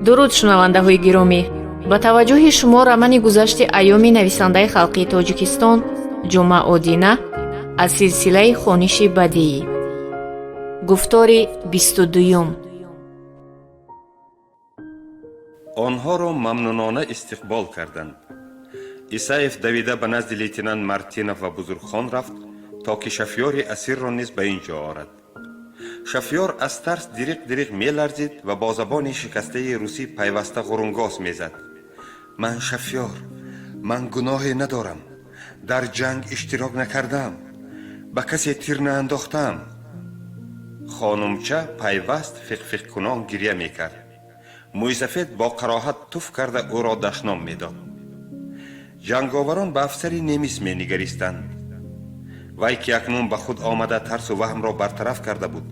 Дуруд, шунавандаҳои гиромӣ! Ба таваҷҷӯҳи шумо романи «Гузашти айёми» нависандаи халқии Тоҷикистон Ҷумъа Одина аз силсилаи хониши бадиӣ, гуфтори 22-юм. Онҳоро мамнунона истиқбол карданд. Исаев давида ба назди лейтенант Мартинов ва Бузургхон рафт, то ки шофёри асирро низ ба ин ҷо орад. Шофёр аз тарс дириқ дириқ меларзид ва бо забони шикастаи русӣ пайваста ғурунгос мезад: «Ман шофёр, ман гуноҳе надорам, дар ҷанг иштирок накардам, ба касе тир наандохтам». Хонумча пайваст фиқфиқкунон гирья мекард. Мӯйсафед бо кароҳат туф карда, ӯро дашном медод. Ҷанговарон ба афсари немис менигаристанд. Вай, ки акнун ба худ омада, тарсу ваҳмро бартараф карда буд,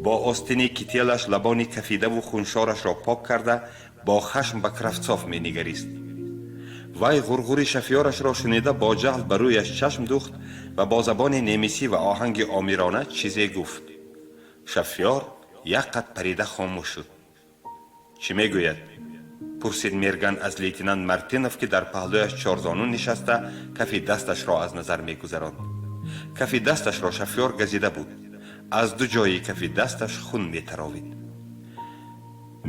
бо остини кителаш лабони кафидаву хуншорашро пок карда, бо хашм ба Кравцов менигарист. Вай ғурғури шофёрашро шунида, бо ҷаҳл ба рӯяш чашм духт ва бо забони немисӣ ва оҳанги омирона чизе гуфт. Шофёр як қад парида хомӯш шуд. «Чӣ мегӯяд?» — пурсид Мерган аз лейтенант Мартинов, ки дар паҳлӯяш чорзону нишаста, кафи дасташро аз назар мегузаронд. Кафи дасташро шофёр газида буд, аз ду ҷои кафи дасташ хун метаровид.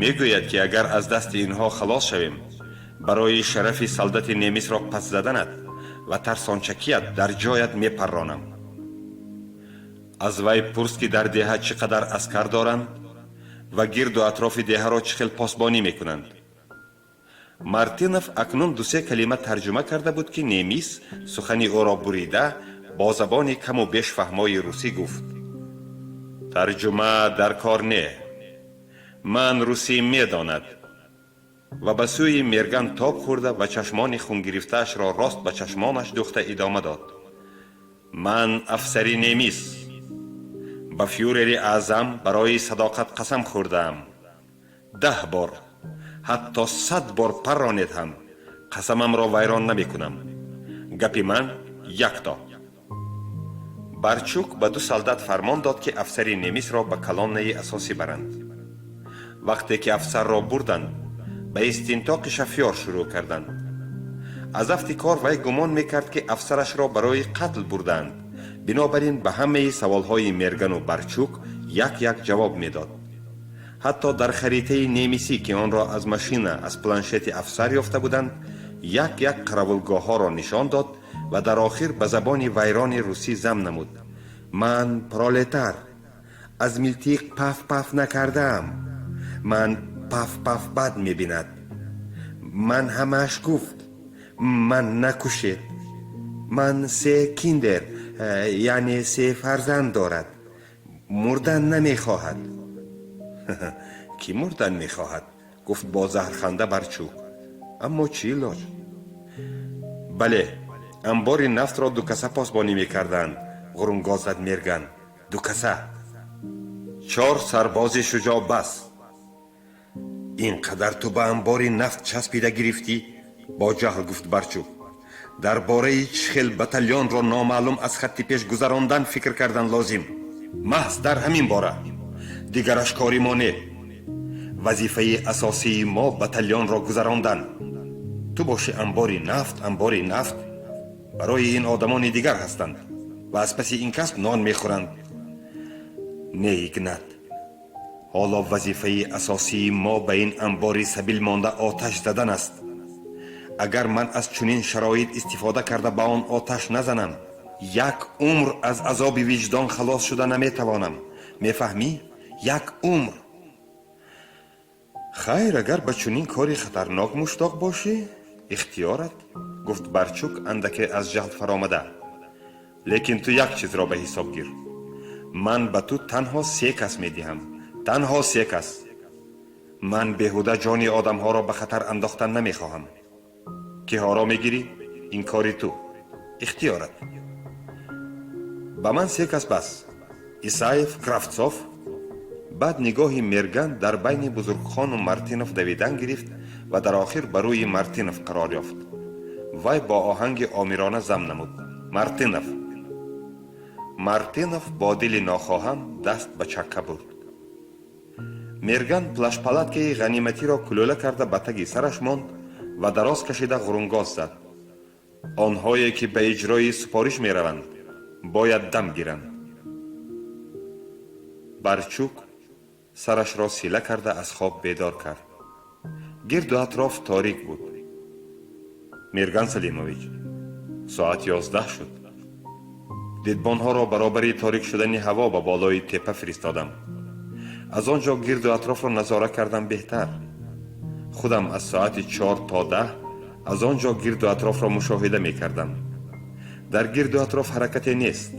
«Мегӯяд, ки агар аз дасти инҳо халос шавем, барои шарафи солдати немисро пас заданат ва тарсончакият дар ҷоят мепарронам». «Аз вай пурс, ки дар деҳа чӣ қадар аскар доранд ва гирду атрофи деҳаро чӣ хел посбонӣ мекунанд». Мартинов акнун дусе калима тарҷума карда буд, ки немис сухани ӯро бурида, бо забони каму беш фаҳмои русӣ гуфт: «Тарҷума дар кор не, ман русӣ медонад». Ва ба сӯи Мерган тоб хӯрда ва чашмони хунгирифтаашро рост ба чашмонаш духта идома дод: «Ман афсари немис, ба фюрери аъзам барои садоқат қасам хӯрдаам. 10 бор, ҳатто 100 бор парронед ҳам, қасамамро вайрон намекунам. Гапи ман якто». Барчук ба ду солдат фармон дод, ки афсари немисро ба колоннаи асосӣ баранд. Вақте ки афсарро бурданд, ба истинтоқи шофёр шурӯъ карданд. Аз афти кор вай гумон мекард, ки афсарашро барои қатл бурдаанд, бинобар ин ба ҳамаи саволҳои Мергану Барчук як як ҷавоб медод. Ҳатто дар харитаи немисӣ, ки онро аз машина аз планшети афсар ёфта буданд, як як қаравулгоҳҳоро нишон дод ва дар охир ба забони вайрони русӣ зам намуд: «Ман пролетар, аз милтиқ паф паф накардаам, ман паф паф бад мебинад, ман ҳамааш гуфт, ман накушед, ман се Kinder, яъне се фарзанд дорад, мурдан намехоҳад». «Кӣ мурдан мехоҳад?» — гуфт бо заҳрханда Барчук. «Аммо чӣ илоҷ?» «Бале, амбори нафтро дукаса посбонӣ мекарданд», — ғурунгоз зад Мерган. «Дукаса, чор сарбози шуҷоъ бас». «Ин қадар ту ба амбори нафт часпида гирифтӣ?» — бо ҷаҳл гуфт Барчук. «Дар бораи чӣ хел батальонро номаълум аз хатти пеш гузарондан фикр кардан лозим. Маҳз дар ҳамин бора. Дигараш кори мо не. Вазифаи асосии мо батальонро гузарондан. Ту боши амбори нафт, амбори нафт. Барои ин одамони дигар ҳастанд ва аз паси ин касб нон мехӯранд. Не, Игнат, ҳоло вазифаи асосии мо ба ин амбори сабил монда оташ задан аст. Агар ман аз чунин шароит истифода карда, ба он оташ назанам, як умр аз азоби виҷдон халос шуда наметавонам. Мефаҳмӣ? Як умр». «Хайр, агар ба чунин кори хатарнок муштоқ бошӣ, ихтиёрат», — гуфт Барчук, андаке аз ҷаҳл фаромада. «Лекин ту як чизро ба ҳисоб гир: ман ба ту танҳо се кас медиҳам, танҳо се кас. Ман беҳуда ҷони одамҳоро ба хатар андохтан намехоҳам. Киҳоро мегирӣ, ин кори ту, ихтиёрат. Ба ман се кас бас: Исаев, Кравцов». Баъд нигоҳи Мерган дар байни Бузургхону Мартинов давидан гирифт ва дар охир ба рӯи Мартинов қарор ёфт. Вай бо оҳанги омирона зам намуд: «Мартинов». Мартинов бо дили нохоҳам даст ба чакка бурд. Мерган плащпалаткаи ғаниматиро кулӯла карда ба таги сараш монд ва дароз кашида ғурунгоз зад. Онҳое, ки ба иҷрои супориш мераванд, бояд дам гиранд. Барчук сарашро сила карда аз хоб бедор кард. Гирду атроф торик буд. Мерган Салимович, соат 11 шуд. Дидбонҳоро баробари торик шудани ҳаво ба болои теппа фиристодам. Аз он ҷо гирду атрофро назора кардан беҳтар. Худам аз соати 4 то 10 аз он ҷо гирду атрофро мушоҳида мекардам. Дар гирду атроф ҳаракате нест.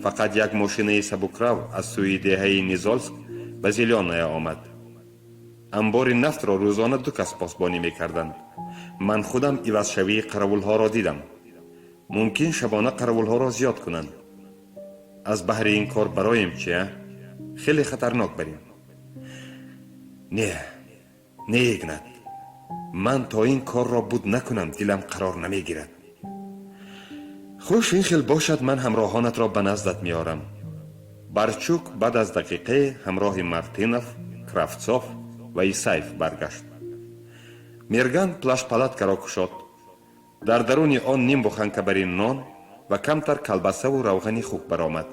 Фақат як мошинаи сабукрав аз сӯи деҳаи Низольск ба Зелёная омад. Амбори нафтро рӯзона ду кас посбонӣ мекарданд. Ман худам ивазшавии қаравулҳоро дидам. Мумкин, шабона қаравулҳоро зиёд кунанд. Аз баҳри ин кор бароем чи, а? Хеле хатарнок барем. Не, не, Игнат, ман то ин корро буд накунам, дилам қарор намегирад. Хуш, ин хел бошад, ман ҳамроҳонатро ба наздат меорам. Барчук баъд аз дақиқае ҳамроҳи Мартинов, Кравцов ва Исаев баргашт. Мерган плащпалаткаро кушод. Дар даруни он ним буханка барин нон ва камтар калбасаву равғани хук баромад.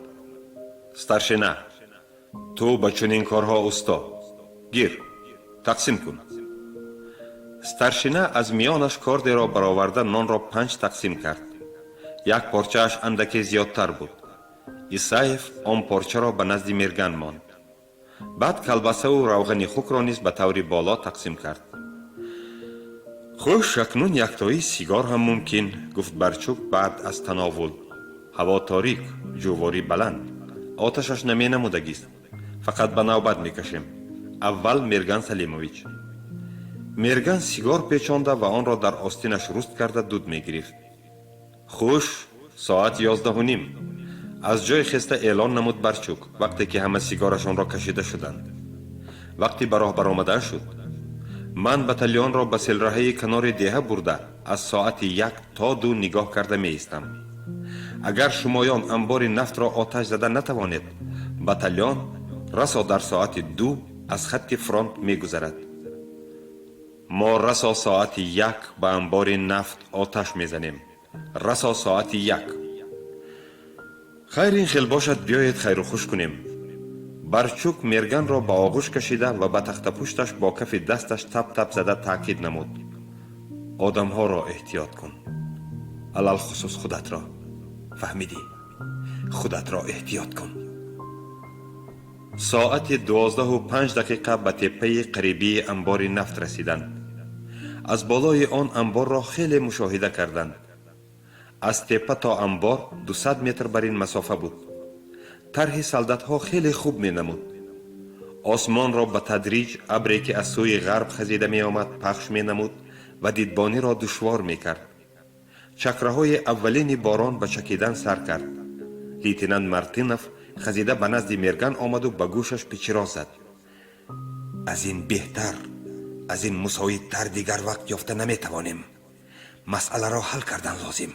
Старшина, ту ба чунин корҳо усто, гир, тақсим кун. Старшина аз миёнаш кордеро бароварда, нонро панҷ тақсим кард. Як порчааш андаке зиёдтар буд. Исаев он порчаро ба назди Мерган монд. Баъд калбасаву равғани хукро низ ба таври боло тақсим кард. Хуш, акнун яктои сигор ҳам мумкин, гуфт Барчук баъд аз тановул. Ҳаво торик, ҷуворӣ баланд, оташаш наменамудагист. Фақат ба навбат мекашем. Аввал Мерган Салимович. Мерган сигор печонда ва онро дар остинаш руст карда дуд мегирифт. Хуш, соат 11:30, аз ҷой хеста эълон намуд Барчук, вақте ки ҳама сигорашонро кашида шуданд. Вақти ба роҳ баромадан шуд. Ман батальонро ба селраҳаи канори деҳа бурда, аз соати 1 то 2 нигоҳ карда меистам. Агар шумоён амбори нафтро оташ зада натавонед, батальон расо дар соати 2 аз хатти фронт мегузарад. Мо расо соати 1 ба амбори нафт оташ мезанем, расо соати 1. Хайр, ин хел бошад, биёед хайру хуш кунем. Барчук Мерганро ба оғӯш кашида ва ба тахтапушташ бо кафи дасташ тап-тап зада таъкид намуд: одамҳоро эҳтиёт кун, алалхусус худатро. Фаҳмидӣ? Худатро эҳтиёт кун. Соати 12:05 ба теппаи қарибии амбори нафт расиданд. Аз болои он амборро хеле мушоҳида карданд. Аз теппа то амбор 200 метр бар ин масофа буд. Тарҳи солдатҳо хеле хуб менамуд. Осмонро ба тадриҷ абре, ки аз сӯи ғарб хазида меомад, пахш менамуд ва дидбониро душвор мекард. Чакраҳои аввалини борон ба чакидан сар кард. Лейтенант Мартинов хазида ба назди Мерган омаду ба гӯшаш пичиро зад: аз ин беҳтар, аз ин мусоидтар дигар вақт ёфта наметавонем. Масъаларо ҳал кардан лозим.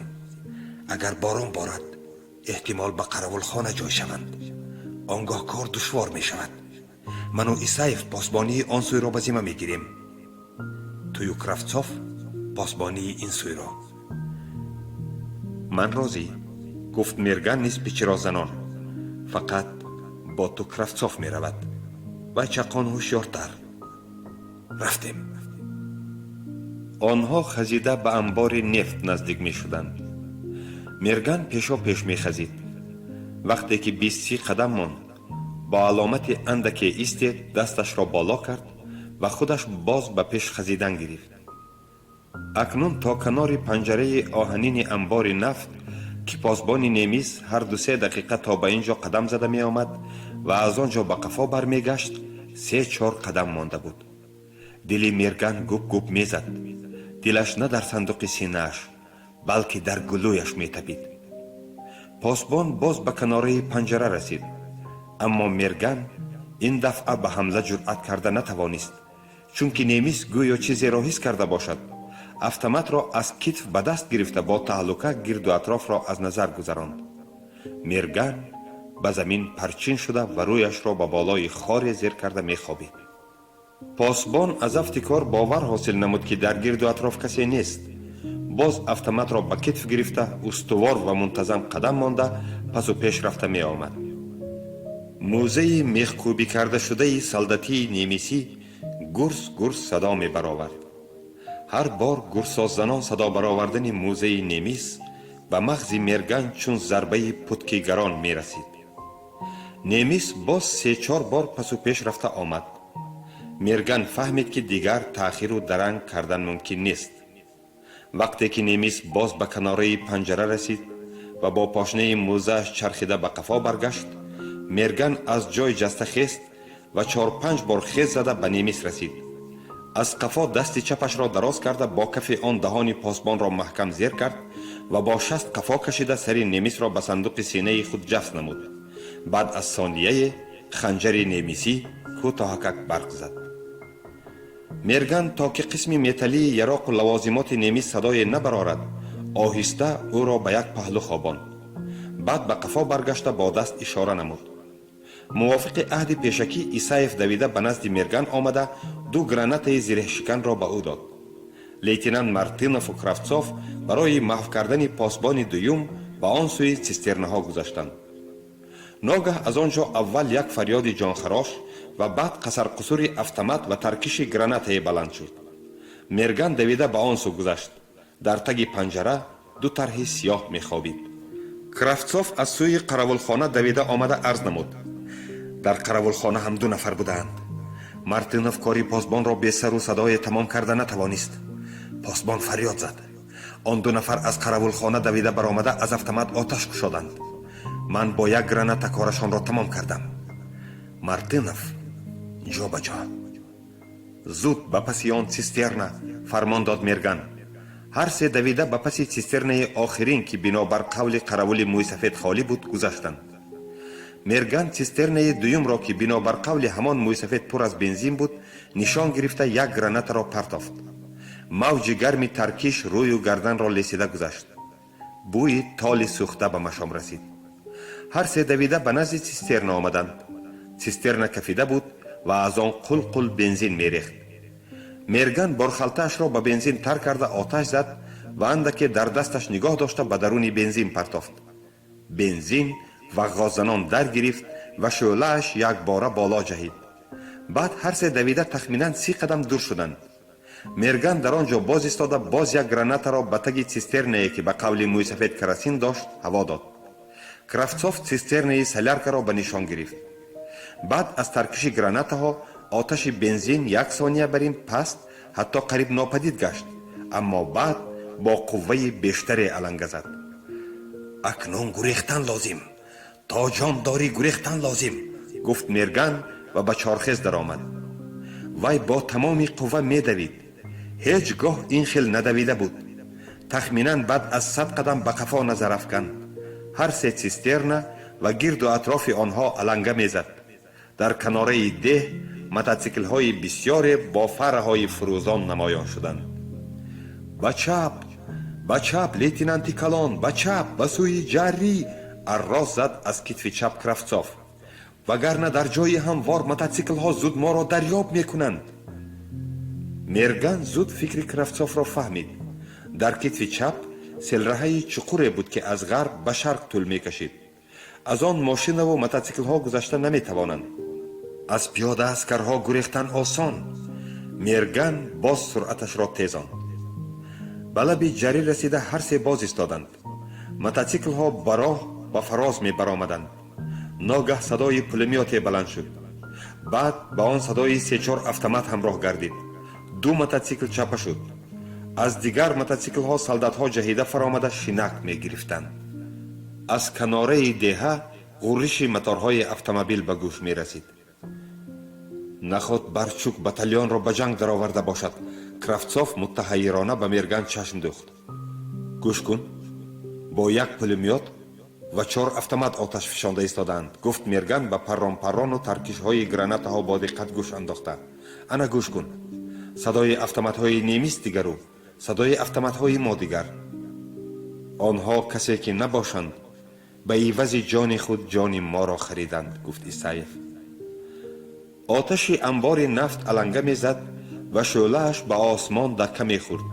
Агар борон борад, эҳтимол ба қаравулхона ҷой шаванд. Он гоҳ кор душвор мешавад. Ману Исаев посбонии он сӯйро ба зимма мегирем, тую Кравцов посбонии ин сӯйро. Ман розӣ, гуфт Мерган низ пичирозанон. Фақат бо ту Кравцов меравад ва чаққон ҳушёртар. Рафтем. Онҳо хазида ба амбори нефт наздик мешуданд. Мерган пешопеш мехазид. Вақте ки 20-30 қадам монд, бо аломати андаке истед дасташро боло кард ва худаш боз ба пеш хазидан гирифт. Акнун то канори панҷараи оҳанини амбори нафт, ки посбони немис ҳар ду-се дақиқа то ба ин ҷо қадам зада меомад ва аз он ҷо ба қафо бармегашт, се-чор қадам монда буд. Дили Мерган губ-губ мезад. Дилаш на дар сандуқи синааш, балки дар гулӯяш метапид. Посбон боз ба канораи панҷара расид, аммо Мерган ин дафъа ба ҳамла ҷуръат карда натавонист, чунки немис гӯё чизеро ҳис карда бошад, автоматро аз китф ба даст гирифта, бо таҳлука гирду атрофро аз назар гузаронд. Мерган ба замин парчин шуда ва рӯяшро ба болои хоре зер карда мехобид. Посбон аз афти кор бовар ҳосил намуд, ки дар гирду атроф касе нест. Боз автоматро ба китф гирифта, устувор ва мунтазам қадам монда, пасу пеш рафта меомад. Мӯзаи мехкӯбӣ кардашудаи солдатии немисӣ гурс гурс садо мебаровард. Ҳар бор гурсоззанон садо баровардани мӯзаи немис ба мағзи Мерган чун зарбаи путки гарон мерасид. Немис боз се-чор бор пасу пеш рафта омад. Мерган фаҳмид, ки дигар таъхиру даранг кардан мумкин нест. Вақте ки немис боз ба канораи панҷара расид ва бо пошнаи мӯзааш чархида ба қафо баргашт, Мерган аз ҷой ҷаста хест ва чор-панҷ бор хез зада ба немис расид. Аз қафо дасти чапашро дароз карда, бо кафи он даҳони посбонро маҳкам зер кард ва бо шаст қафо кашида сари немисро ба сандуқи синаи худ ҷафс намуд. Баъд аз сонияе ханҷари немисӣ кӯтоҳакак барқ зад. Мерган, то ки қисми металлии яроқу лавозимоти немис садое набарорад, оҳиста ӯро ба як паҳлӯ хобонд. Баъд ба қафо баргашта, бо даст ишора намуд. Мувофиқи аҳди пешакӣ, Исаев давида ба назди Мерган омада, ду гранатаи зиреҳшиканро ба ӯ дод. Лейтенант Мартынову Кравцов барои маҳв кардани посбони дуюм ба он сӯи цистернаҳо гузаштанд. Ногаҳ аз он ҷо аввал як фарёди ҷонхарош ва баъд қасарқусури автомат ва таркиши гранатае баланд шуд. Мерган давида ба он сӯ гузашт. Дар таги панҷара ду тарҳи сиёҳ мехобид. Кравцов аз сӯи қаравулхона давида омада, арз намуд: «Дар қаравулхона ҳам ду нафар будаанд. Мартынов кори посбонро бесару садое тамом карда натавонист. Посбон фарёд зад. Он ду нафар аз қаравулхона давида баромада, аз автомат оташ кушоданд. Ман бо як граната корашонро тамом кардам. Мартынов ҷо ба ҷо». «Зуд ба паси он цистерна», — фармон дод Мерган. Ҳар се давида ба паси цистернаи охирин, ки бинобар қавли қаравули мӯйсафед холӣ буд, гузаштанд. Мерган цистернаи дуюмро, ки бинобар қавли ҳамон мӯйсафед пур аз бензин буд, нишон гирифта, як гранатаро партофт. Мавҷи гарми таркиш рӯю гарданро лесида гузашт. Бӯи толи сӯхта ба машом расид. Ҳар се давида ба назди цистерна омаданд. Цистерна кафида буд ва аз он қул қул бензин мерехт. Мерган борхалтаашро ба бензин тар карда, оташ зад ва андаке дар дасташ нигоҳ дошта, ба даруни бензин партофт. Бензин вағғозанон дар гирифт ва шӯълааш якбора боло ҷаҳид. Баъд ҳар се давида тахминан 30 қадам дур шуданд. Мерган дар он ҷо боз истода, боз як гранатаро ба таги цистернае, ки ба қавли мӯйсафед керосин дошт, ҳаво дод. Кравцов цистернаи соляркаро ба нишон гирифт. Баъд аз таркиши гранатаҳо оташи бензин як сония бар ин паст, ҳатто қариб нопадид гашт, аммо баъд бо қувваи бештаре аланга зад. «Акнун гурехтан лозим, то ҷон дорӣ гурехтан лозим», — гуфт Мерган ва ба чорхез даромад. Вай бо тамоми қувва медавид. Ҳеҷ гоҳ ин хел надавида буд. Тахминан баъд аз 100 қадам ба қафо назар афканд. Ҳар се цистерна ва гирду атрофи онҳо аланга мезад. Дар канораи деҳ мототсиклҳои бисёре бо фараҳои фурӯзон намоён шуданд. «Ба чап, ба чап, лейтенанти калон, ба чап, ба сӯи ҷаррӣ!» — арроз зад аз китфи чап Кравцов. «Вагарна дар ҷои ҳамвор мототсиклҳо зуд моро дарёб мекунанд». Мерган зуд фикри Кравцовро фаҳмид. Дар китфи чап селраҳаи чуқуре буд, ки аз ғарб ба шарқ тӯл мекашид. Аз он мошинаву мототсиклҳо гузашта наметавонанд. Аз пиёда аскарҳо гурехтан осон. Мерган боз суръаташро тезонд. Ба лаби ҷарӣ расида, ҳар се боз истоданд. Мототсиклҳо ба роҳ ба фароз мебаромаданд. Ногаҳ садои пулемёте баланд шуд. Баъд ба он садои се-чор автомат ҳамроҳ гардид. Ду мототсикл чапа шуд. Аз дигар мототсиклҳо солдатҳо ҷаҳида фаромада, шинак мегирифтанд. Аз канораи деҳа ғурриши моторҳои автомобил ба гӯш мерасид. «Наход Барчук батальонро ба ҷанг дароварда бошад?» — Кравцов муттаҳайирона ба Мерган чашм дӯхт. «Гӯш кун, бо як пулемёт ва чор автомат оташ фишонда истодаанд», — гуфт Мерган, ба паррон-паррону таркишҳои гранатаҳо бо диққат гӯш андохта. «Ана, гӯш кун, садои автоматҳои немис дигару садои автоматҳои мо дигар. Онҳо касе ки набошанд, ба ивази ҷони худ ҷони моро хариданд», — гуфт Исаев. Оташи амбори нафт аланга мезад ва шӯълааш ба осмон дакка мехӯрд.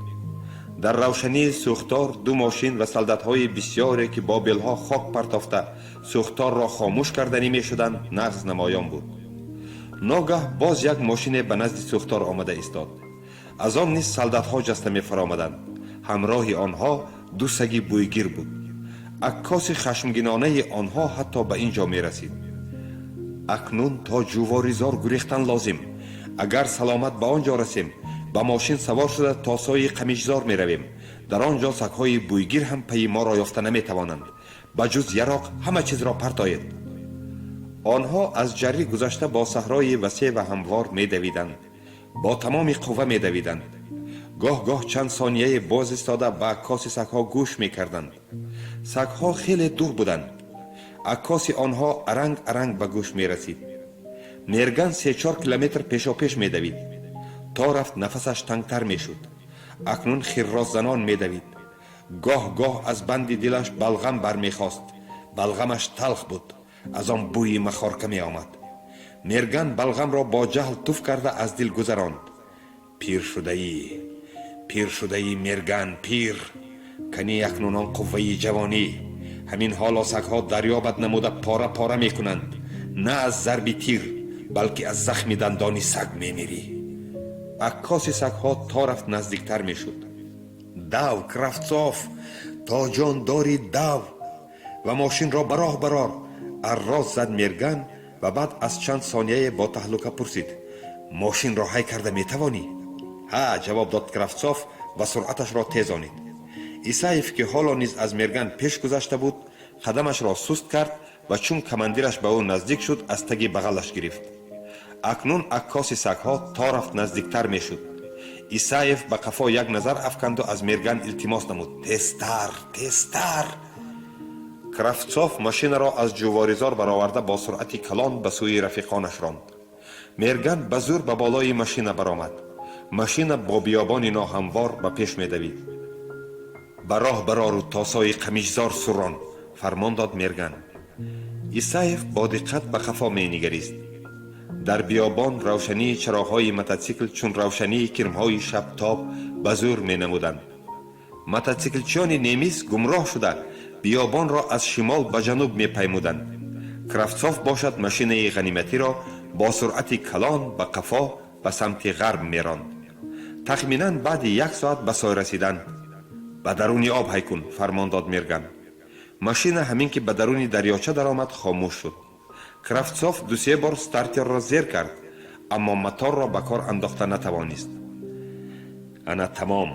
Дар равшании сӯхтор ду мошин ва солдатҳои бисьёре, ки бо белҳо хок партофта сӯхторро хомӯш карданӣ мешуданд, нағз намоён буд. Ногаҳ боз як мошине ба назди сӯхтор омада истод. Аз он низ солдатҳо ҷаста мефаромаданд. Ҳамроҳи онҳо ду саги бӯйгир буд. Аккоси хашмгинонаи онҳо ҳатто ба ин ҷо мерасид. Акнун то Ҷуворизор гурехтан лозим. Агар саломат ба он ҷо расем, ба мошин савор шуда то сои Қамишзор меравем. Дар он ҷо сагҳои бӯйгир ҳам пайи моро ёфта наметавонанд. Ба ҷуз яроқ ҳама чизро партоед. Онҳо аз ҷаррӣ гузашта бо саҳрои васеъ ва ҳамвор медавиданд. Бо тамоми қувва медавиданд. Гоҳ гоҳ чанд сонияе боз истода, ба аккоси сагҳо гӯш мекарданд. Сагҳо хеле дур буданд. Аккоси онҳо аранг аранг ба гӯш мерасид. Мерган 3-4 километр пешопеш медавид. То рафт нафасаш тангтар мешуд. Акнун хирросзанон медавид. Гоҳ гоҳ аз банди дилаш балғам бармехост. Балғамаш талх буд, аз он бӯи махорка меомад. Мерган балғамро бо ҷаҳл туф карда аз дил гузаронд. Пир шудаӣ, пир шудаӣ, Мерган, пир. Кани акнун он қувваи ҷавонӣ? Ҳамин ҳоло сагҳо дарёбат намуда пора пора мекунанд. На аз зарби тир, балки аз захми дандони саг мемирӣ. Аккоси сагҳо то рафт наздиктар мешуд. Дав, Кравцов, то ҷон дорӣ дав ва мошинро ба роҳ барор, арроз зад Мерган ва баъд аз чанд сонияе бо таҳлука пурсид: «Мошинро ҳай карда метавонӣ?» «Ҳа», ҷавоб дод Кравцов ва суръаташро тезонид. Исаев, ки ҳоло низ аз Мерган пеш гузашта буд, қадамашро суст кард ва чун командираш ба ӯ наздик шуд, аз таги бағалаш гирифт. Акнун аккоси сагҳо то рафт наздиктар мешуд. Исаев ба қафо як назар афканду аз Мерган илтимос намуд: «Тезтар, тезтар!» Кравцов машинаро аз ҷуворизор бароварда, бо суръати калон ба сӯи рафиқонаш ронд. Мерган ба зӯр ба болои машина баромад. Машина бо биёбони ноҳамвор ба пеш медавид. «Ба роҳ барору то сои Қамишзор сурон», фармон дод Мерган. Исаев бо диққат ба қафо менигарист. Дар биёбон равшании чароғҳои мототсикл чун равшании кирмҳои шабтоб ба зӯр менамуданд. Мототсиклчиёни немис гумроҳ шуда, биёбонро аз шимол ба ҷануб мепаймуданд. Кравцов бошад, машинаи ғаниматиро бо суръати калон ба қафо, ба самти ғарб меронд. Тахминан баъди як соат ба сой расиданд. «Ба даруни об ҳай кун», фармон дод Мерган. Машина ҳамин ки ба даруни дарёча даромад, хомӯш шуд. Кравцов дусе бор стартерро зер кард, аммо моторро ба кор андохта натавонист. «Ана тамом,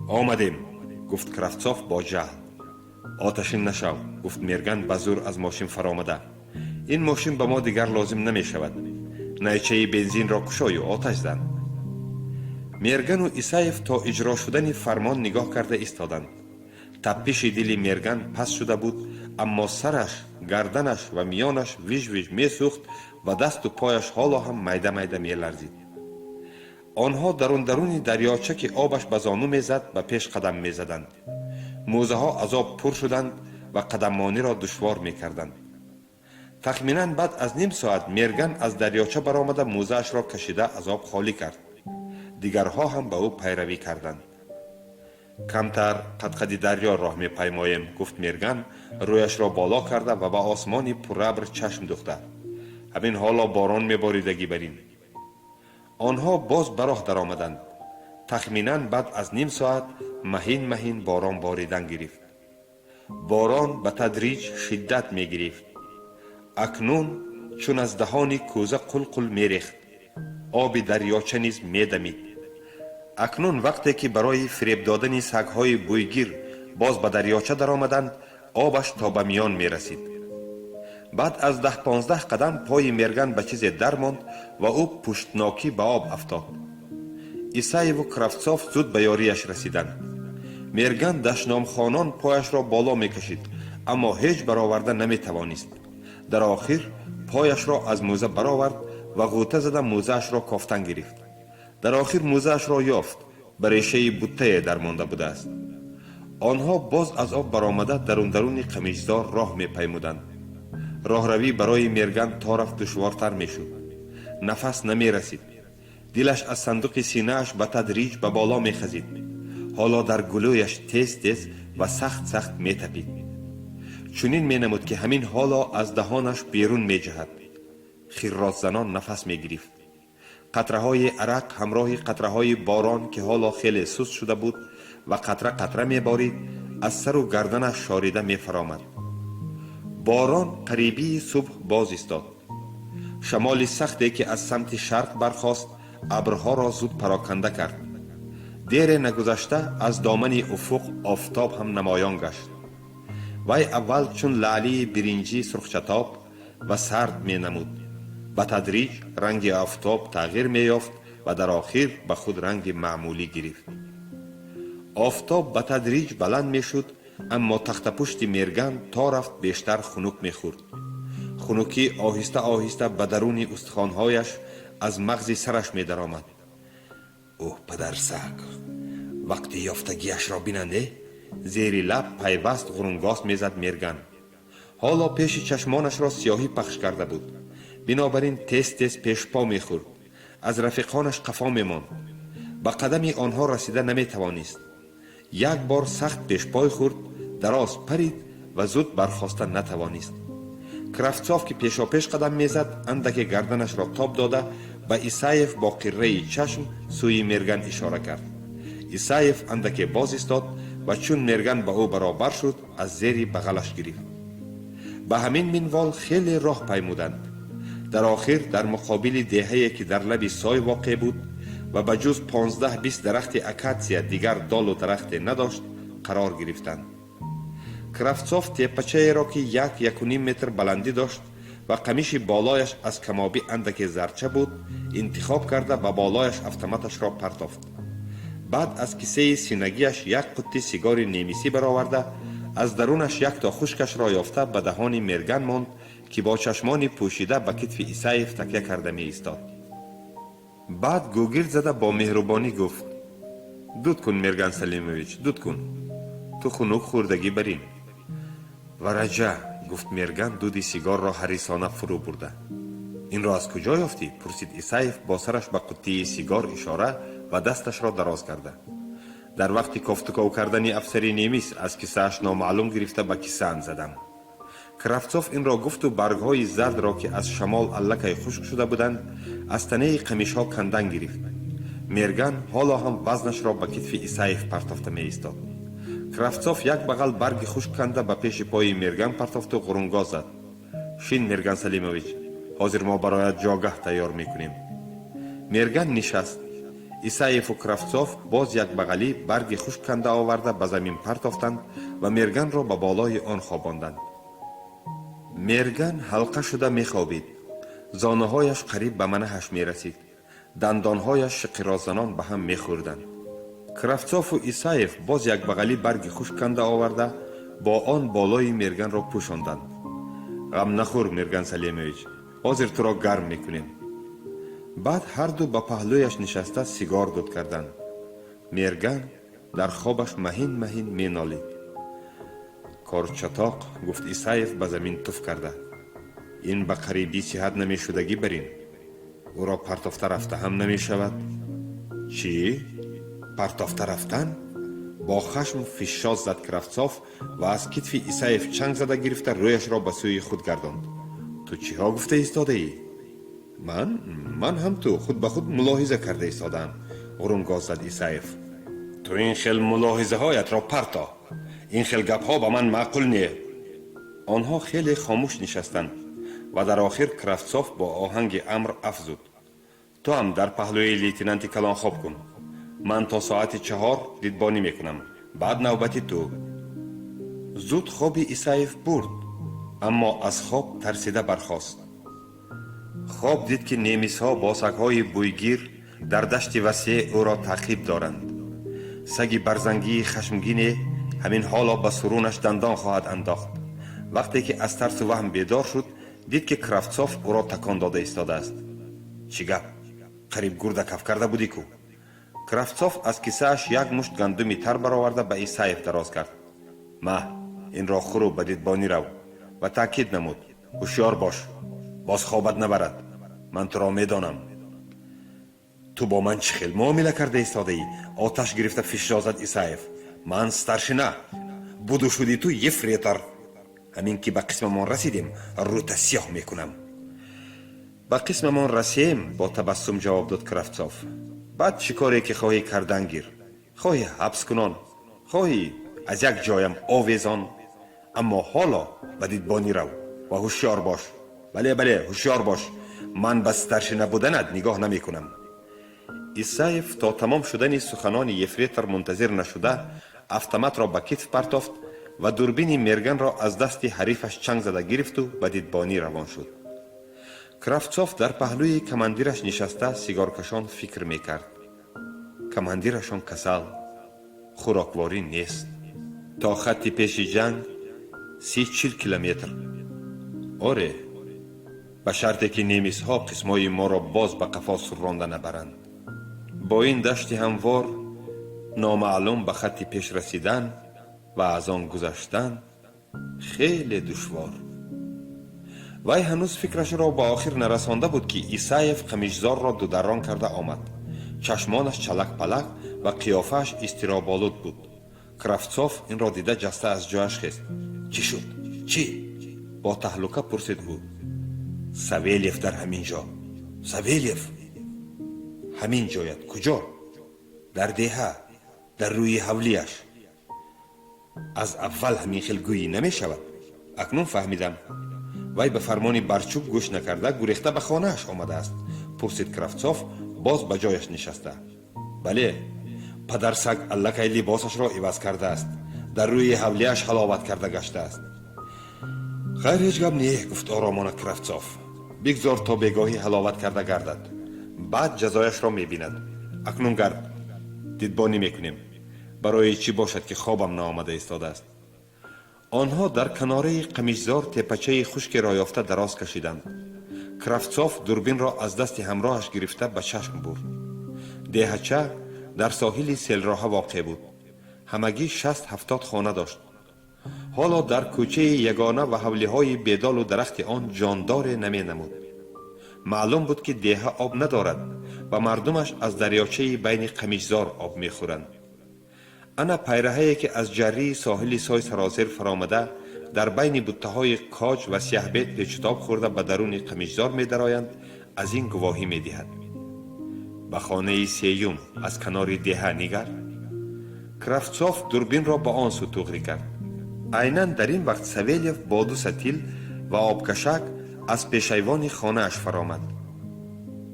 омадем», гуфт Кравцов бо ҷаҳл. «Оташин нашав», гуфт Мерган, ба зӯр аз мошин фаромада. «Ин мошин ба мо дигар лозим намешавад. Найчаи бензинро кушою оташ зан». Мергану Исаев то иҷро шудани фармон нигоҳ карда истоданд. Таппиши дили Мерган паст шуда буд, аммо сараш, гарданаш ва миёнаш виж виж месӯхт ва дасту пояш ҳоло ҳам майда майда меларзид. Онҳо дарун даруни дарёча, ки обаш ба зону мезад, ба пеш қадам мезаданд. Мӯзаҳо аз об пур шуданд ва қадаммониро душвор мекарданд. Тахминан баъд аз ним соат Мерган аз дарёча баромада, мӯзаашро кашида аз об холӣ кард. Дигарҳо ҳам ба ӯ пайравӣ карданд. «Камтар қадқади дарё роҳ мепаймоем», гуфт Мерган, рӯяшро боло карда ва ба осмони пурабр чашм духта. «Ҳамин ҳоло борон меборидагӣ барин». Онҳо боз ба роҳ даромаданд. Тахминан баъд аз ним соат маҳин маҳин борон боридан гирифт. Борон ба тадриҷ шиддат мегирифт. Акнун чун аз даҳони кӯза қулқул мерехт. Оби дарёча низ медамид. Акнун вақте ки барои фиреб додани сагҳои бӯйгир боз ба дарёча даромаданд, обаш то ба миён мерасид. Баъд аз 10-15 қадам пои Мерган ба чизе дармонд ва ӯ пуштнокӣ ба об афтод. Исаеву Кравцов зуд ба ёрияш расиданд. Мерган дашномхонон пояшро боло мекашид, аммо ҳеҷ бароварда наметавонист. Дар охир пояшро аз мӯза баровард ва ғӯта зада мӯзаашро кофтан гирифт. Дар охир мӯзаашро ёфт, ба решаи буттае дармонда будааст. Онҳо боз аз об баромада, дарун даруни қамишзор роҳ мепаймуданд. Роҳравӣ барои Мерган то рафт душвортар мешуд. Нафас намерасид. Дилаш аз сандуқи синааш ба тадриҷ ба боло мехазид. Ҳоло дар гулӯяш тез тез ва сахт сахт метапид. Чунин менамуд, ки ҳамин ҳоло аз даҳонаш берун меҷаҳад. Хирросзанон нафас мегирифт. Қатраҳои арақ ҳамроҳи қатраҳои борон, ки ҳоло хеле суст шуда буд ва қатра қатра меборид, аз сару гарданаш шорида мефаромад. Борон қарибии субҳ боз истод. Шамоли сахте, ки аз самти шарқ бархост, абрҳоро зуд пароканда кард. Дере нагузашта аз домани уфуқ офтоб ҳам намоён гашт. Вай аввал чун лаълии биринҷӣ сурхчатоб ва сард менамуд. Ба тадриҷ ранги офтоб тағйир меёфт ва дар охир ба худ ранги маъмулӣ гирифт. Офтоб ба тадриҷ баланд мешуд, аммо тахтапушти Мерган то рафт бештар хунук мехӯрд. Хунукӣ оҳиста оҳиста ба даруни устухонҳояш, аз мағзи сараш медаромад. «Ӯҳ, падарсаг, вақти ёфтагиашро бинанде!» Зери лаб пайваст ғурунгос мезад Мерган. Ҳоло пеши чашмонашро сиёҳӣ пахш карда буд. Бинобар ин тез тез пешпо мехӯрд, аз рафиқонаш қафо мемонд, ба қадами онҳо расида наметавонист. Як бор сахт пешпой хӯрд, дароз парид ва зуд бархоста натавонист. Кравцов, ки пешопеш қадам мезад, андаке гарданашро тоб дода, ба Исаев бо қирраи чашм сӯи Мерган ишора кард. Исаев андаке боз истод ва чун Мерган ба ӯ баробар шуд, аз зери бағалаш гирифт. Ба ҳамин минвол хеле роҳ паймуданд. Дар охир дар муқобили деҳае, ки дар лаби сой воқеъ буд ва ба ҷуз 15-20 дарахти акатсия дигар долу дарахте надошт, қарор гирифтанд. Кравцов теппачаеро, ки 1-1.5 метр баландӣ дошт ва қамиши болояш аз камобӣ андаке зарча буд, интихоб карда, ба болояш автоматашро партофт. Баъд аз кисаи синагиаш як қутти сигори немисӣ бароварда, аз дарунаш як то хушкашро ёфта, ба даҳони Мерган монд, ки бо чашмони пӯшида ба китфи Исаев такя карда меистод. Баъд гугирд зада бо меҳрубонӣ гуфт: «Дуд кун, Мерган Салимович, дуд кун, ту хунук хӯрдагӣ барин». «Вараҷа», гуфт Мерган, дуди сигорро ҳарисона фурӯ бурда. «Инро аз куҷо ёфтӣ?» пурсид Исаев, бо сараш ба қуттии сигор ишора ва дасташро дароз карда. «Дар вақти кофтуков кардани афсари немис аз кисааш номаълум гирифта, ба кисаам задам». Кравцов инро гуфту баргҳои зардро, ки аз шамол аллакай хушк шуда буданд, аз танаи қамишҳо кандан гирифт. Мерган ҳоло ҳам вазнашро ба китфи Исаев партофта меистод. Кравцов як бағал барги хушк канда, ба пеши пои Мерган партофту ғурунгоз зад: «Шин, Мерган Салимович, ҳозир мо бароят ҷогаҳ тайёр мекунем». Мерган нишаст. Исаеву Кравцов боз як бағалӣ барги хушк канда оварда, ба замин партофтанд ва Мерганро ба болои он хобонданд. Мерган ҳалқа шуда мехобид. Зонуҳояш қариб ба манаҳаш мерасид, дандонҳояш шиқирозанон ба ҳам мехӯрданд. Кравцову Исаев боз як бағалӣ барги хушк канда оварда, бо он болои Мерганро пӯшонданд. «Ғам нахӯр, Мерган Салимович, ҳозир туро гарм мекунем». Баъд ҳарду ба паҳлӯяш нишаста, сигор дуд карданд. Мерган дар хобаш маҳин маҳин менолид. «Корчатоқ», гуфт Исаев, ба замин туф карда, «ин ба қарибӣ сиҳат намешудагӣ барин. Ӯро партофта рафта ҳам намешавад». «Чӣ? Партофта рафтан?» бо хашм фишшоз зад Кравцов ва аз китфи Исаев чанг зада гирифта, рӯяшро ба сӯи худ гардонд. «Ту чиҳо гуфта истодаӣ?» Ман ҳам ту худ ба худ мулоҳиза карда истодаам», ғурунгоз зад Исаев. «Ту ин хел мулоҳизаҳоятро парто. Ин хел гапҳо ба ман маъқул не». Онҳо хеле хомӯш нишастанд ва дар охир Кравцов бо оҳанги амр афзуд: «Ту ҳам дар паҳлӯи лейтенанти калон хоб кун. Ман то соати 4 дидбонӣ мекунам, баъд навбати ту». Зуд хоби Исаев бурд, аммо аз хоб тарсида бархост. Хоб дид, ки немисҳо бо сагҳои бӯйгир дар дашти васеъ ӯро таъқиб доранд. Саги барзангии хашмгине ҳамин ҳоло ба сурунаш дандон хоҳад андохт. Вақте ки аз тарсу ваҳм бедор шуд, дид, ки Кравцов ӯро такон дода истодааст. «Чӣ гап? Қариб гурда каф карда будӣ ку?» Кравцов аз кисааш як мушт гандуми тар бароварда, ба Исаев дароз кард. «Ма, инро хӯру ба дидбонӣ рав», ва таъкид намуд: «Ҳушёр бош, боз хобат набарад». Ман туро медонам. Ту бо ман чӣ хел муомила карда истодаӣ? Оташ гирифта фишро зад Исаев. Ман старшина, буду шуди ту ефрейтор. Ҳамин ки ба қисмамон расидем, рӯта сиёҳ мекунам. Ба қисмамон расем, бо табассум ҷавоб дод Кравцов, баъд чӣ коре ки хоҳӣ кардан гир. Хоҳӣ ҳабс кунон, хоҳӣ аз як ҷоям овезон. Аммо ҳоло ба дидбонӣ рав ва ҳушёр бош. Бале, бале, ҳушёр бош. Ман ба старшина буданат нигоҳ намекунам. Исаев то тамом шудани суханони ефрейтор мунтазир нашуда, автоматро ба китф партофт ва дурбини Мерганро аз дасти ҳарифаш чанг зада гирифту ба дидбонӣ равон шуд. Кравцов дар паҳлӯи командираш нишаста, сигоркашон фикр мекард. Командирашон касал, хӯрокворӣ нест. То хатти пеши ҷанг 30-40 километр. Оре, ба шарте ки немисҳо қисмҳои моро боз ба қафо сурронда набаранд. Бо ин дашти ҳамвор номаълум ба хатти пеш расидан ва аз он гузаштан хеле душвор. Вай ҳанӯз фикрашро ба охир нарасонда буд, ки Исаев қамишзорро дударрон карда омад. Чашмонаш чалак-палак ва қиёфааш изтироболуд буд. Кравцов инро дида, ҷаста аз ҷояш хест. Чӣ шуд, чӣ? Бо таҳлука пурсид ӯ. Савельев дар ҳамин ҷо. Савельев ҳамин ҷояд. Куҷо? Дар деҳа, дар рӯи ҳавлияш. Аз аввал ҳамин хел гӯӣ намешавад. Акнун фаҳмидам, вай ба фармони Барчук гӯш накарда, гурехта ба хонааш омадааст? Пурсид Кравцов, боз ба ҷояш нишаста. Бале, падарсаг аллакай либосашро иваз кардааст, дар рӯи ҳавлияш ҳаловат карда гаштааст. Хайр, ҳеҷ гап не, гуфт оромона Кравцов. Бигзор то бегоҳӣ ҳаловат карда гардад, баъд ҷазояшро мебинад. Акнун гард, дидбонӣ мекунем. Барои чӣ бошад, ки хобам наомада истодааст. Онҳо дар канораи қамишзор теппачаи хушкеро ёфта, дароз кашиданд. Кравцов дурбинро аз дасти ҳамроҳаш гирифта, ба чашм бурд. Деҳача дар соҳили селроҳа воқеъ буд. Ҳамагӣ 60-70 хона дошт. Ҳоло дар кӯчаи ягона ва ҳавлиҳои бедолу дарахти он ҷондоре наменамуд. Маълум буд, ки деҳа об надорад ва мардумаш аз дарёчаи байни қамишзор об мехӯранд. Ана пайраҳае, ки аз ҷаррии соҳили сой саросер фаромада, дар байни буттаҳои коҷ ва сияҳбед печутоб хӯрда, ба даруни қамишзор медароянд, аз ин гувоҳӣ медиҳад. Ба хонаи сеюм аз канори деҳа нигар. Кравцов дурбинро ба он сӯ туғрӣ кард. Айнан дар ин вақт Савельев бо ду сатил ва обкашак аз пешайвони хонааш фаромад.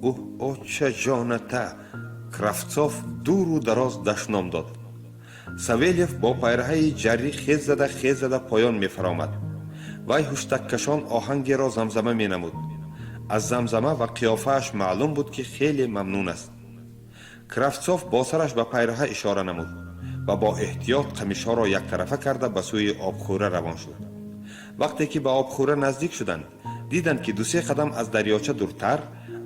Уҳ, оча ҷоната! Кравцов дуру дароз дашном дод. Савельев бо пайраҳаи ҷаррӣ хез зада, хез зада поён мефаромад. Вай ҳуштаккашон оҳангеро замзама менамуд. Аз замзама ва қиёфааш маълум буд, ки хеле мамнун аст. Кравцов бо сараш ба пайраҳа ишора намуд ва бо эҳтиёт қамишҳоро яктарафа карда, ба сӯи обхӯра равон шуд. Вақте ки ба обхӯра наздик шуданд, диданд, ки дусе қадам аз дарёча дуртар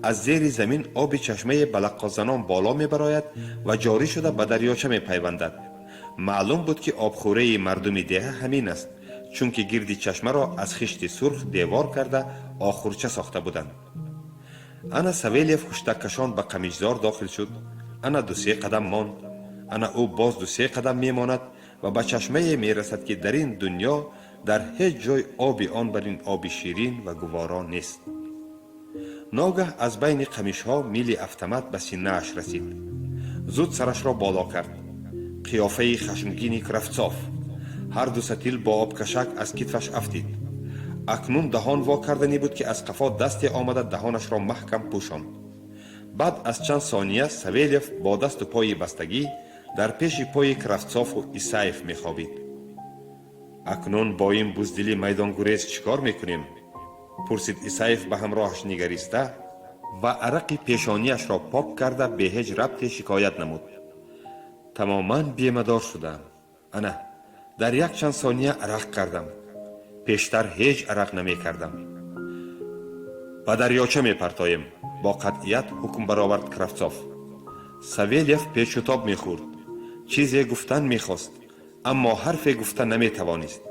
аз зери замин оби чашмаи балаққозанон боло мебарояд ва ҷорӣ шуда, ба дарёча мепайвандад. Маълум буд, ки обхӯраи мардуми деҳа ҳамин аст, чунки гирди чашмаро аз хишти сурх девор карда, охурча сохта буданд. Ана Савельев ҳуштаккашон ба қамишзор дохил шуд. Ана дусе қадам монд. Ана ӯ боз дусе қадам мемонад ва ба чашмае мерасад, ки дар ин дунё дар ҳеҷ ҷой оби он бар ин оби ширин ва гуворо нест. Ногаҳ аз байни қамишҳо мили автомат ба синааш расид. Зуд сарашро боло кард. Қиёфаи хашмгини Кравцов. Ҳарду сатил бо обкашак аз китфаш афтид. Акнун даҳон во карданӣ буд, ки аз қафо дасте омада, даҳонашро маҳкам пӯшонд. Баъд аз чанд сония Савельев бо дасту пои бастагӣ дар пеши пои Кравцову Исаев мехобид. Акнун бо ин буздили майдонгурез чӣ кор мекунем? Пурсид Исаев, ба ҳамроҳаш нигариста ва арақи пешонияшро пок карда, бе ҳеҷ рабте шикоят намуд: тамоман бемадор шудам. Ана дар якчанд сония арақ кардам. Пештар ҳеҷ арақ намекардам. Ба дарёча мепартоем, бо қатъият ҳукм баровард Кравцов. Савельев печутоб мехӯрд, чизе гуфтан мехост, аммо ҳарфе гуфта наметавонист.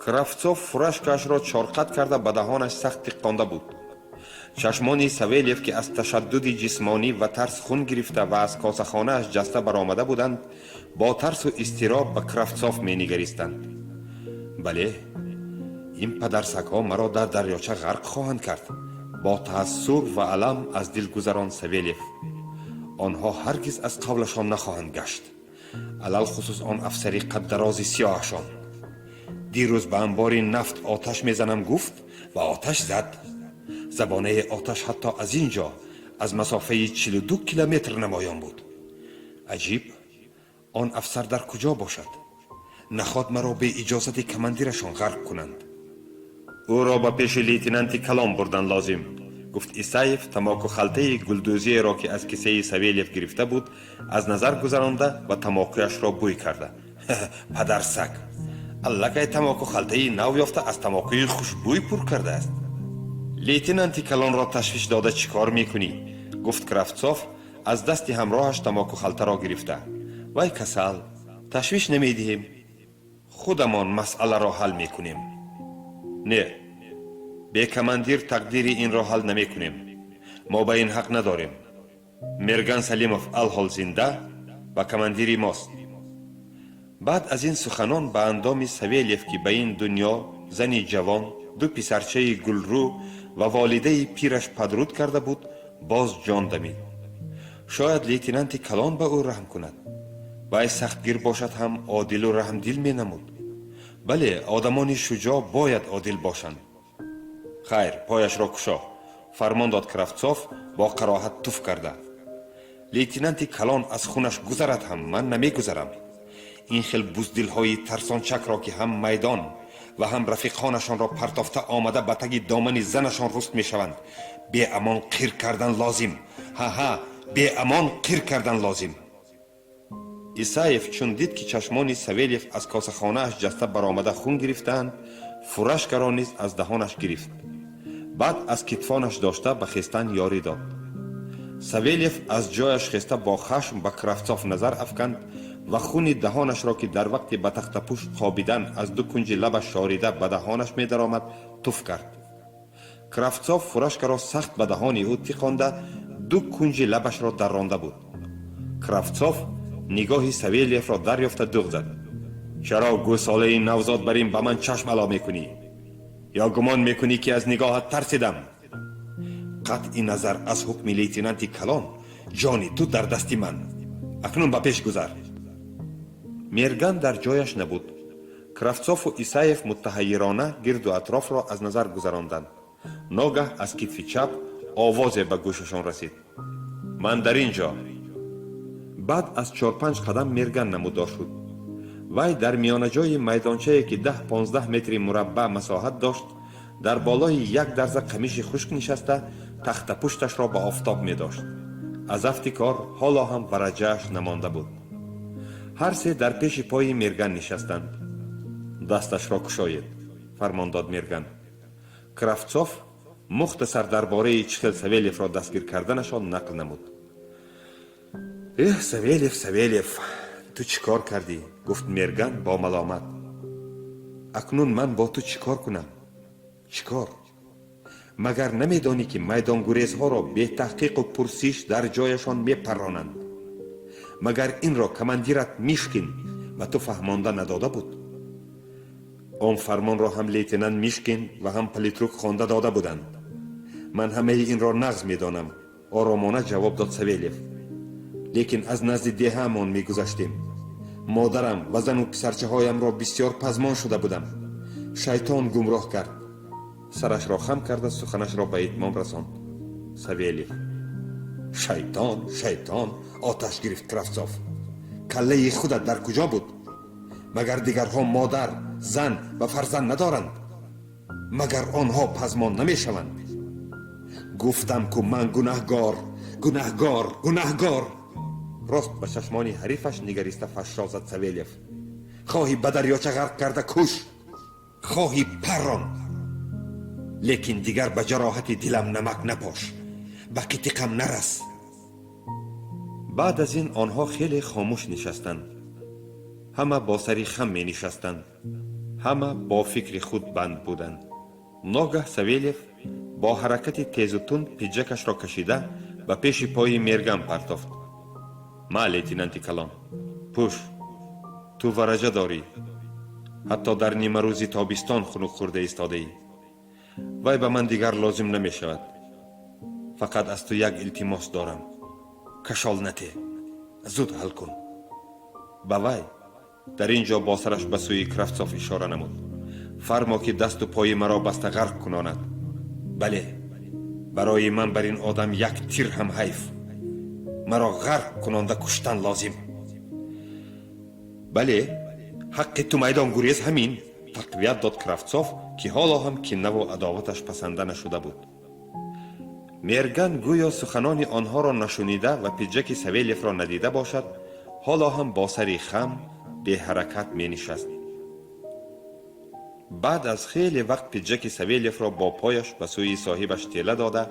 Кравцов фуражкаашро чорқат карда, ба даҳонаш сахт тиққонда буд. Чашмони Савельев, ки аз ташаддуди ҷисмонӣ ва тарс хун гирифта ва аз косахонааш ҷаста баромада буданд, бо тарсу изтироб ба Кравцов менигаристанд. Бале, ин падарсагҳо маро дар дарёча ғарқ хоҳанд кард, бо таассур ва алам аз дил гузаронд Савельев. Онҳо ҳаргиз аз қавлашон нахоҳанд гашт, алалхусус он афсари қаддарози сиёҳашон. Дирӯз ба анбори нафт оташ мезанам гуфт ва оташ зад. Забонаи оташ ҳатто аз ин ҷо, аз масофаи 42 километр намоён буд. Аҷиб, он афсар дар куҷо бошад? Наход маро беиҷозати командирашон ғарқ кунанд? Ӯро ба пеши лейтенанти калон бурдан лозим, гуфт Исаев, тамоку халтаи гулдӯзиеро, ки аз кисаи Савельев гирифта буд, аз назар гузаронда ва тамокуяшро бӯй карда. Падарсаг аллакай тамоку халтаи нав ёфта, аз тамокуи хушбӯй пур кардааст. Лейтенанти калонро ташвиш дода чӣ кор мекунӣ? Гуфт Кравцов, аз дасти ҳамроҳаш тамоку халтаро гирифта. Вай касал, ташвиш намедиҳем, худамон масъаларо ҳал мекунем. Не, бе командир тақдири инро ҳал намекунем, мо ба ин ҳақ надорем. Мерган Салимов алҳол зинда ва командири мост. Баъд аз ин суханон ба андоми Савельев, ки ба ин дунё зани ҷавон, ду писарчаи гулрӯ ва волидаи пираш падруд карда буд, боз ҷон дамид. Шояд лейтенанти калон ба ӯ раҳм кунад. Вай сахтгир бошад ҳам, одилу раҳмдил менамуд. Бале, одамони шуҷоъ бояд одил бошанд. Хайр, пояшро кушо, фармон дод Кравцов бо кароҳат туф карда. Лейтенанти калон аз хунаш гузарад ҳам, ман намегузарам. Ин хел буздилҳои тарсончакро, ки ҳам майдон ва ҳам рафиқонашонро партофта омада, ба таги домани занашон руст мешаванд, беамон қир кардан лозим. Ҳа-ҳа, беамон қир кардан лозим. Исаев чун дид, ки чашмони Савельев аз косахонааш ҷаста баромада хун гирифтаанд, фуражкаро низ аз даҳонаш гирифт, баъд аз китфонаш дошта ба хестан ёрӣ дод. Савельев аз ҷояш хеста, бо хашм ба Кравцов назар афканд ва хуни даҳонашро, ки дар вақти ба тахтапушт хобидан аз ду кунҷи лабаш шорида ба даҳонаш медаромад, туф кард. Кравцов фуражкаро сахт ба даҳони ӯ тиқонда, ду кунҷи лабашро дарронда буд. Кравцов нигоҳи Савельевро дарёфта дуғ зад: Чаро, гӯсолаи навзод, бар ин ба ман чашм ало мекунӣ? Ё гумон мекунӣ, ки аз нигоҳат тарсидам? Қатъи назар аз ҳукми лейтенанти калон, ҷони ту дар дасти ман. Акнун ба пеш гузар. Мерган дар ҷояш набуд. Кравцову Исаев муттаҳайирона гирду атрофро аз назар гузаронданд. Ногаҳ аз китфи чап овозе ба гӯшашон расид: Ман дар ин ҷо. Баъд аз чор-панҷ қадам Мерган намудор шуд. Вай дар миёнаҷои майдончае, ки 10-15 метри мураббаъ масоҳат дошт, дар болои як дарза қамиши хушк нишаста, тахтапушташро ба офтоб медошт. Аз афти кор ҳоло ҳам вараҷааш намонда буд. Ҳар се дар пеши пои Мерган нишастанд. Дасташро кушоед, фармон дод Мерган. Кравцов мухтасар дар бораи чӣ хел Савельевро дастгир карданашон нақл намуд. Эҳ, Савельев, Савельев, ту чӣ кор кардӣ? Гуфт Мерган бо маломат. Акнун ман бо ту чӣ кор кунам, чӣ кор? Магар намедонӣ, ки майдонгурезҳоро бетаҳқиқу пурсиш дар ҷояшон мепарронанд? Магар инро командират Мишкин ба ту фаҳмонда надода буд? Он фармонро ҳам лейтенант Мишкин ва ҳам политрук хонда дода буданд. Ман ҳамаи инро нағз медонам, оромона ҷавоб дод Савельев. Лекин аз назди деҳаамон мегузаштем. Модарам ва зану писарчаҳоямро бисёр пазмон шуда будам. Шайтон гумроҳ кард. Сарашро хам карда, суханашро ба итмом расонд Савельев. Шайтон, шайтон! Оташ гирифт Кравцов. Каллаи худат дар куҷо буд? Магар дигарҳо модар, зан ва фарзанд надоранд? Магар онҳо пазмон намешаванд? Гуфтам ку, ман гунаҳгор, гунаҳгор, гунаҳгор! Рост ба чашмони ҳарифаш нигариста фашшо зад Савельев. Хоҳӣ ба дарёча ғарқ карда куш, хоҳӣ паррон, лекин дигар ба ҷароҳати дилам намак напош, ба қитиқам нарас. Баъд аз ин онҳо хеле хомӯш нишастанд. Ҳама бо сари хам менишастанд, ҳама бо фикри худ банд буданд. Ногаҳ Савельев Бо ҳаракати тезу тунд пиҷакашро кашида, ба пеши пои Мерган партофт. Ма, лейтенанти калон, пӯш. Ту вараҷа дорӣ, ҳатто дар нимарӯзи тобистон хунук хӯрда истодаӣ. Вай ба ман дигар лозим намешавад. Фақат аз ту як илтимос дорам: кашол нате, зуд ҳал кун. Ба вай, дар ин ҷо бо сараш ба сӯи Кравцов ишора намуд, фармо, ки дасту пои маро баста ғарқ кунонад. Бале, барои ман бар ин одам як тир ҳам ҳайф. Маро ғарқ кунонда куштан лозим. Бале, ҳаққи ту, майдонгурез, ҳамин, тақвият дод Кравцов, ки ҳоло ҳам кинаву адоваташ пасанда нашуда буд. Мерган гӯё суханони онҳоро нашунида ва пиҷаки Савелевро надида бошад, ҳоло ҳам бо сари хам беҳаракат менишаст. Баъд аз хеле вақт пиҷаки Савелевро бо пояш ба сӯи соҳибаш тела дода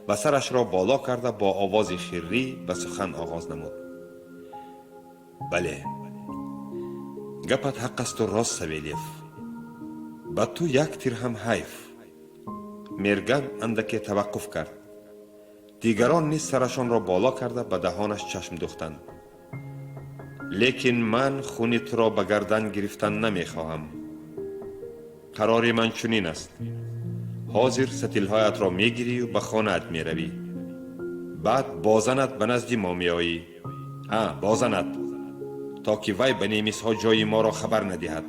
ва сарашро боло карда, бо овози хиррӣ ба сухан оғоз намуд: Бале, гапат ҳақ асту рост, Савелев, ба ту як тир ҳам ҳайф. Мерган андаке таваққуф кард. Дигарон низ сарашонро боло карда, ба даҳонаш чашм духтанд. Лекин ман хуни туро ба гардан гирифтан намехоҳам. Қарори ман чунин аст: ҳозир сатилҳоятро мегирию ба хонаат меравӣ. Баъд бо занат ба назди мо меоӣ. А бо занат, то ки вай ба немисҳо ҷои моро хабар надиҳад.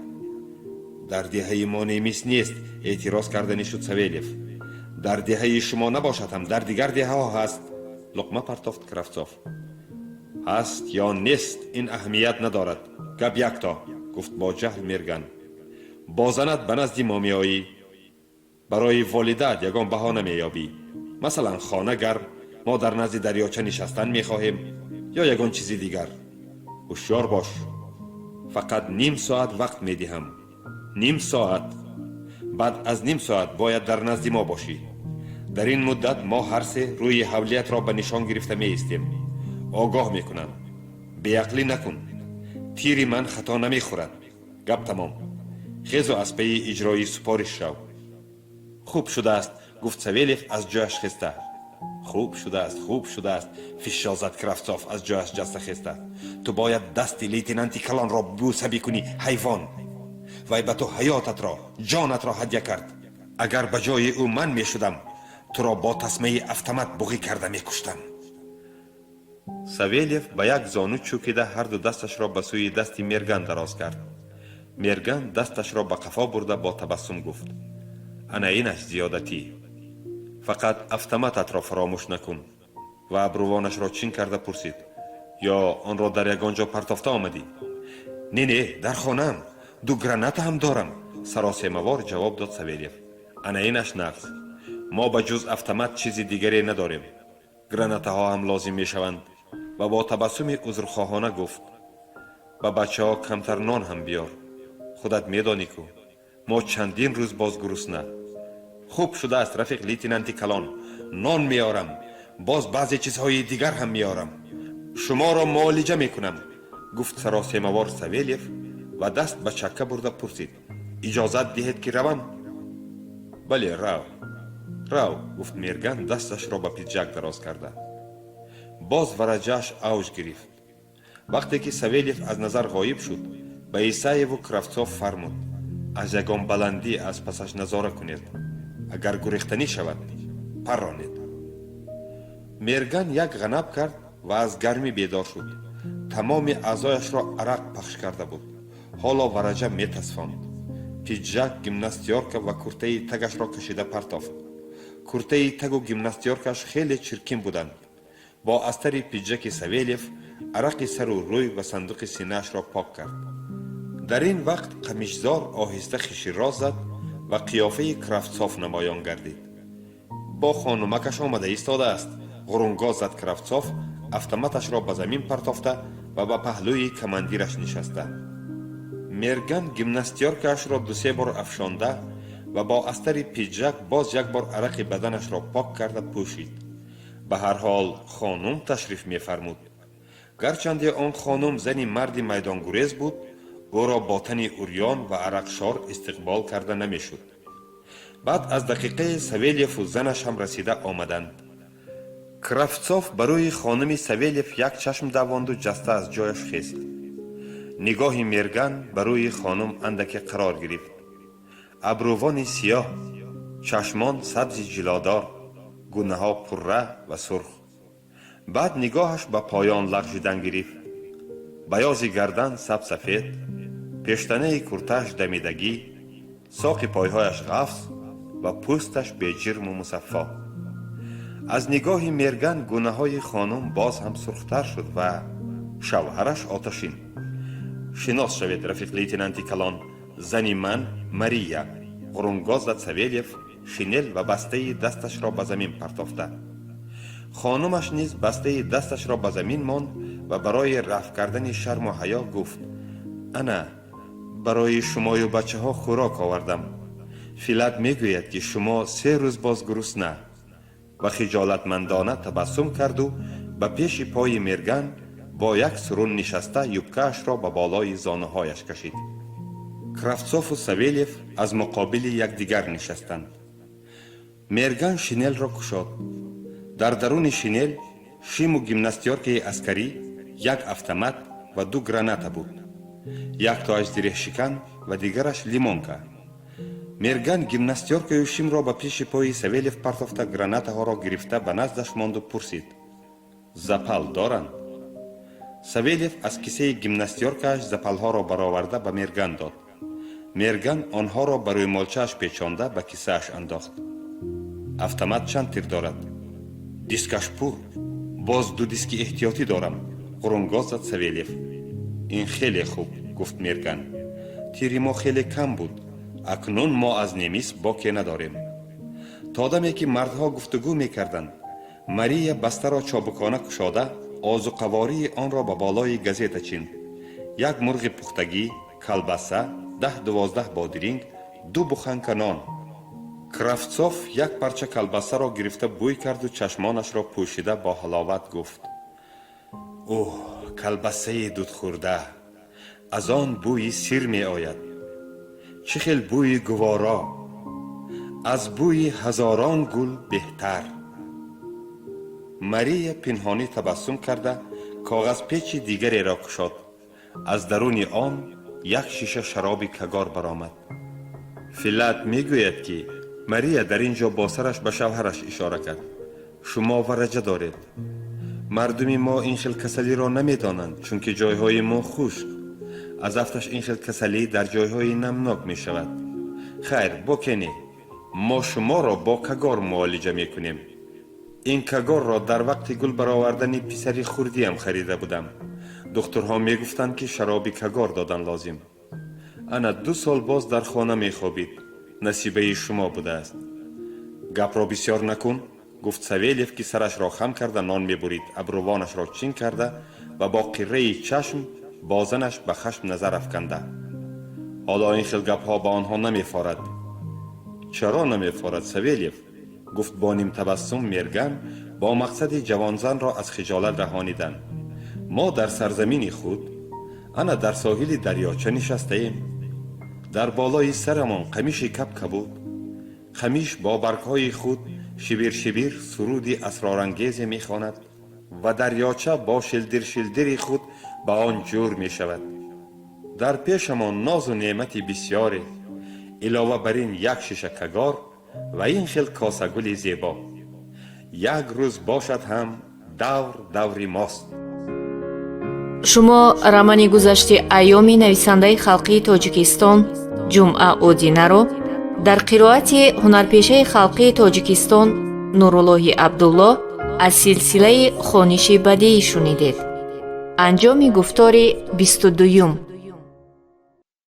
Дар деҳаи мо немис нест, эътироз карданӣ шуд Савелев. Дар деҳаи шумо набошад ҳам, дар дигар деҳаҳо ҳаст, луқма партофт Кравцов. Ҳаст ё нест, ин аҳамият надорад, гап якто, гуфт бо ҷаҳл Мерган. Бо занат ба назди мо меоӣ. Барои волидаат ягон баҳона меёбӣ, масалан, хона гарм, мо дар назди дарёча нишастан мехоҳем ё ягон чизи дигар. Ҳушёр бош, фақат ним соат вақт медиҳам, ним соат. Баъд аз ним соат бояд дар назди мо бошӣ. Дар ин муддат мо ҳар се рӯи ҳавлиятро ба нишон гирифта меистем. Огоҳ мекунам, беақлӣ накун, тири ман хато намехӯрад. Гап тамом. Хезу аз паи иҷрои супориш шав. Хуб шудааст, гуфт Савелев аз ҷояш хеста. Хуб шудааст, хуб шудааст, фишшо зад Кравцов аз ҷояш ҷаста хеста. Ту бояд дасти лейтенанти калонро бӯса бикунӣ, ҳайвон. Вай ба ту ҳаётатро, ҷонатро ҳадя кард. Агар ба ҷои ӯ ман мешудам, туро бо тасмаи автомат буғӣ карда мекуштам. Савелев ба як зону чӯкида, ҳарду дасташро ба сӯи дасти Мерган дароз кард. Мерган дасташро ба қафо бурда, бо табассум гуфт: Ана инаш зиёдатӣ. Фақат автомататро фаромӯш накун. Ва абрувонашро чин карда пурсид: Ё онро дар ягон ҷо партофта омадӣ? Не, не, дар хонаам. Ду граната ҳам дорам, саросемавор ҷавоб дод Савелев. Ана инаш нағз. Мо ба ҷуз автомат чизи дигаре надорем, гранатаҳо ҳам лозим мешаванд. Ва бо табассуми узрхоҳона гуфт: Ба бачаҳо камтар нон ҳам биёр. Худат медонӣ ку, мо чандин рӯз боз гурусна. Хуб шудааст, рафиқ лейтенанти калон. Нон меорам, боз баъзе чизҳои дигар ҳам меорам. Шуморо муолиҷа мекунам, гуфт саросемавор Савелев ва даст ба чакка бурда пурсид: Иҷозат диҳед, ки равам? Бале, рав, рав, гуфт Мерган дасташро ба пиҷак дароз карда. Боз вараҷааш авҷ гирифт. Вақте ки Савелев аз назар ғоиб шуд, ба Исаеву Кравцов фармуд: Аз ягон баландӣ аз пасаш назора кунед. Агар гурехтанӣ шавад, парронед. Мерган як ғанаб кард ва аз гармӣ бедор шуд. Тамоми аъзояшро арақ пахш карда буд. Ҳоло вараҷа метасфонд. Пиджак, гимнастёрка ва куртаи тагашро кашида партофт. Куртаи тагу гимнастёркаш хеле чиркин буданд. Бо астари пиджаки Савелев арақи сару рӯй ва сандуқи синаашро пок кард. Дар ин вақт қамишзор оҳиста хишироз зад ва қиёфаи Кравцов намоён гардид. Бо хонумакаш омада истодааст, ғурунгоз зад Кравцов, автоматашро ба замин партофта ва ба паҳлӯи командираш нишаста. Мерган гимнастёркаашро дусе бор афшонда ва бо астари пиджак боз як бор арақи баданашро пок карда пӯшид. Ба ҳар ҳол хонум ташриф мефармуд. Гарчанде он хонум зани марди майдонгурез буд, ӯро бо тани урён ва арақшор истиқбол карда намешуд. Баъд аз дақиқае Савельеву занаш ҳам расида омаданд. Кравцов ба рӯи хонуми Савельев як чашм давонду ҷаста аз ҷояш хест. Нигоҳи Мерган ба рӯи хонум андаке қарор гирифт. Абрувони сиёҳ, чашмон сабзи ҷилодор, гунаҳо пурра ва сурх. Баъд нигоҳаш ба поён лағжидан гирифт. Баёзи гардан сабсафед, пештанаи куртааш дамидагӣ, соқи пойҳояш ғафз ва пӯсташ беҷирму мусаффо. Аз нигоҳи Мерган гунаҳои хонум боз ҳам сурхтар шуд ва шавҳараш оташин: «Шинос шавед, рафиқ лейтенанти калон, зани ман Мария», ғурунгоз зад Савельев, шинел ва бастаи дасташро ба замин партофта. Хонумаш низ бастаи дасташро ба замин монд ва барои рафъ кардани шарму ҳаё гуфт: «Ана, барои шумою бачаҳо хӯрок овардам. Филат мегӯяд, ки шумо 3 рӯз боз гурусна», ва хиҷолатмандона табассум карду ба пеши пои Мерган бо як сурун нишаста, юбкаашро ба болои зонуҳояш кашид. Кравцову Савельев аз муқобили якдигар нишастанд. Мерган шинелро кушод. Дар даруни шинел шиму гимнастёркаи аскарӣ, як автомат ва ду граната буд, яктоаш зиреҳшикан ва дигараш лимонка. Мерган гимнастёркаю шимро ба пеши пои Савельев партофта, гранатаҳоро гирифта ба наздаш монду пурсид: «Запал доранд?» Савельев аз кисаи гимнастёркааш запалҳоро бароварда ба Мерган дод. Мерган онҳоро ба рӯймолчааш печонда, ба кисааш андохт. «Автомат чанд тир дорад?» «Дискаш пур, боз ду диски эҳтиётӣ дорам», ғурунгоз зад Савельев. «Ин хеле хуб», гуфт Мерган. «Тири мо хеле кам буд. Акнун мо аз немис боке надорем». То даме ки мардҳо гуфтугӯ мекарданд, Мария бастаро чобукона кушода, озуқавории онро ба болои газета чинд: як мурғи пухтагӣ, калбаса, 10-12 бодиринг, ду буханка нон. Кравцов як парча калбасаро гирифта бӯй карду чашмонашро пӯшида бо ҳаловат гуфт: «Оҳ, калбасаи дудхӯрда! Аз он бӯи сир меояд. Чӣ хел бӯи гуворо! Аз бӯи ҳазорон гул беҳтар». Мария пинҳонӣ табассум карда, коғазпечи дигареро кушод. Аз даруни он як шиша шароби кагор баромад. «Филат мегӯяд, ки», Мария дар ин ҷо бо сараш ба шавҳараш ишора кард, «шумо вараҷа доред. Мардуми мо ин хел касалиро намедонанд, чунки ҷойҳои мо хушк. Аз афташ ин хел касалӣ дар ҷойҳои намнок мешавад. Хайр, боке не, мо шуморо бо кагор муолиҷа мекунем. Ин кагорро дар вақти гул баровардани писари хурдиам харида будам. Духтурҳо мегуфтанд, ки шароби кагор додан лозим. Ана, 2 сол боз дар хона мехобид, насибаи шумо будааст». «Гапро бисёр накун», гуфт Савельев, ки сарашро хам карда нон мебурид, абрувонашро чин карда ва бо қирраи чашм бо занаш ба хашм назар афканда. «Ҳоло ин хел гапҳо ба онҳо намефорад». «Чаро намефорад, Савельев?» гуфт бо нимтабассум Мерган бо мақсади ҷавонзанро аз хиҷолат раҳонидан. «Мо дар сарзамини худ, ана дар соҳили дарёча нишастаем. Дар болои сарамон қамиши кабкабуд. Қамиш бо баргҳои худ шибир-шибир суруди асрорангезе мехонад ва дарёча бо шилдир-шилдири худ ба он ҷур мешавад. Дар пешамон нозу неъмати бисёре, илова бар ин як шиша кагор ва ин хел косагули зебо. Як рӯз бошад ҳам, давр даври мост». Шумо романи гузашти айёми нависандаи халқии Тоҷикистон Ҷумъа Одинаро дар қироати ҳунарпешаи халқии Тоҷикистон Нуруллоҳи Абдулло аз силсилаи хониши бадеӣ шунидед. Анҷоми гуфтори 22-юм.